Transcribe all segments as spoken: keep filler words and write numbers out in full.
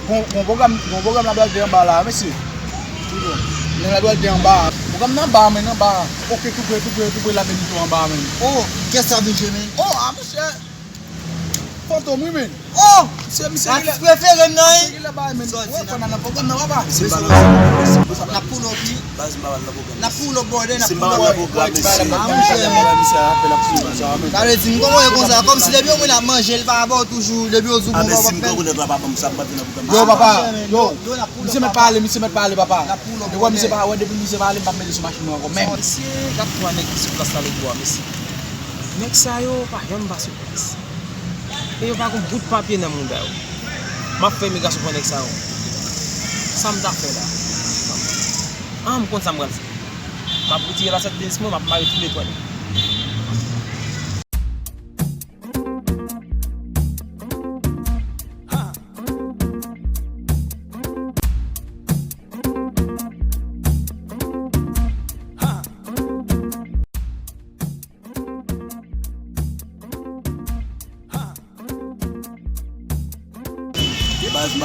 Bon, bon pwogram, bon pwogram la dwal de anba la, mesye. Nèg la dwal de anba. Pwogram nan anba, men anba. Oke, tou pre, tou pre, tou pre, la Benito anba, men. Oh, kiyès sa vin jwe, men? Oh, ah, mesye. Fantom, wi, men. Oh! Misye, misye, atis prefere m nan, wi. Misye, la bay, men. Wè, fò nan pwogram nan, papa. N ap pull up, wi. N ap pull up, brother, n ap pull up. Ah, monchè, men. Sa vle di, m konprann konsa, kòmsi depi yon moun ap manje, l pa ba w toujou, depi yo di w bon, papa, fè. Yo, papa, yo, misye mèt pale, misye mèt pale, papa. E wè, misye pa, wè, depi misye pale, m p ap mete sou machin mwen ankò, menm. Gad twa nèg ki sou plas la lòtbò a, mesye. Nèg sa yo pa janm pa sou plas. E yo pa gon bout papye nan mouda yo. M ap fè imigrasyon pran nèg sa yo. Sa m ta fè la? Ah, m konn sa m pral fè. M ap retire lasèt tenis mwen, m ap mare tou le twa li.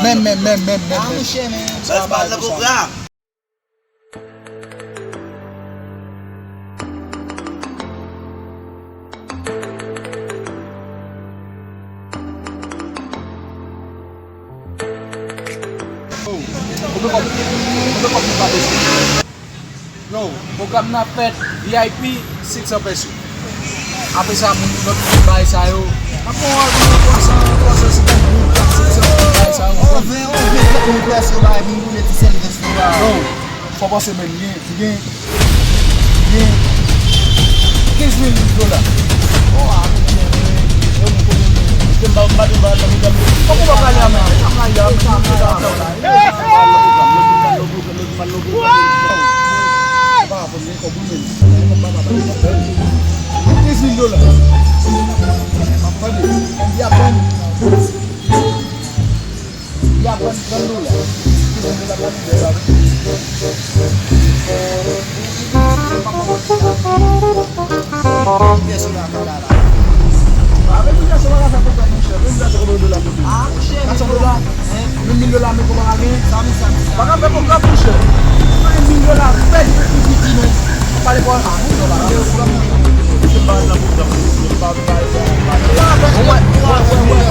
Men, men, men, men, men, men. Ah, monchè, men. Baz, baz, nan pwogram. Yo, pwogram nan fèt, V I P, six cents pesos. Apre sa, moun lòt moun bay sa yo. Apre w al vin konsa, konsa, se tankou six cents moun bay sa yo. On ven, on ven, trant moun pesos bay, vin boule ti sèl vès yo ba. Yo, fò panse menm, gen, gen, gen kenz mil dola. Oh, a, monchè, men, yo, m konnen, men, m pa, m pa, m pa, m pa, m pa, fòk ou pa pale a mwen. Sa m la, yo, m pa, m pa, m pa, m pa. Papa, fò m gen kòb wi, men. Gen kòb papa, pa gen kòb. Kenz mil dola. M ap tande. Y ap vann. Y ap vann trann dola. Kenz mil dola pa pidè la, wi. Pèsonèl la. Avèk imigrasyon pa ka fè konprann, monchè. Menm imigrasyon konprann dola, monchè. Ah, monchè, kat san dola. Menm mil dola, men kòman pa gen? Sa, men sa, men sa. Pa ka fè konprann, monchè. Mil dola, pèdi pou piti, men. Pale bò. Ah, non, non, pa ka fè konprann, monchè. Se pa nan pwogram, se pa, pa, pa, pa. Wè, wè, wè, wè.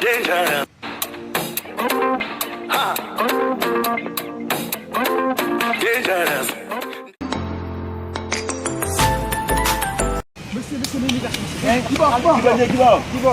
Dangerous. Ha! Dangerous. Mesye, mesye, men imigrasyon, mesye. Hein? Ki bò, ki bò, ki bò, ki bò? Ki bò?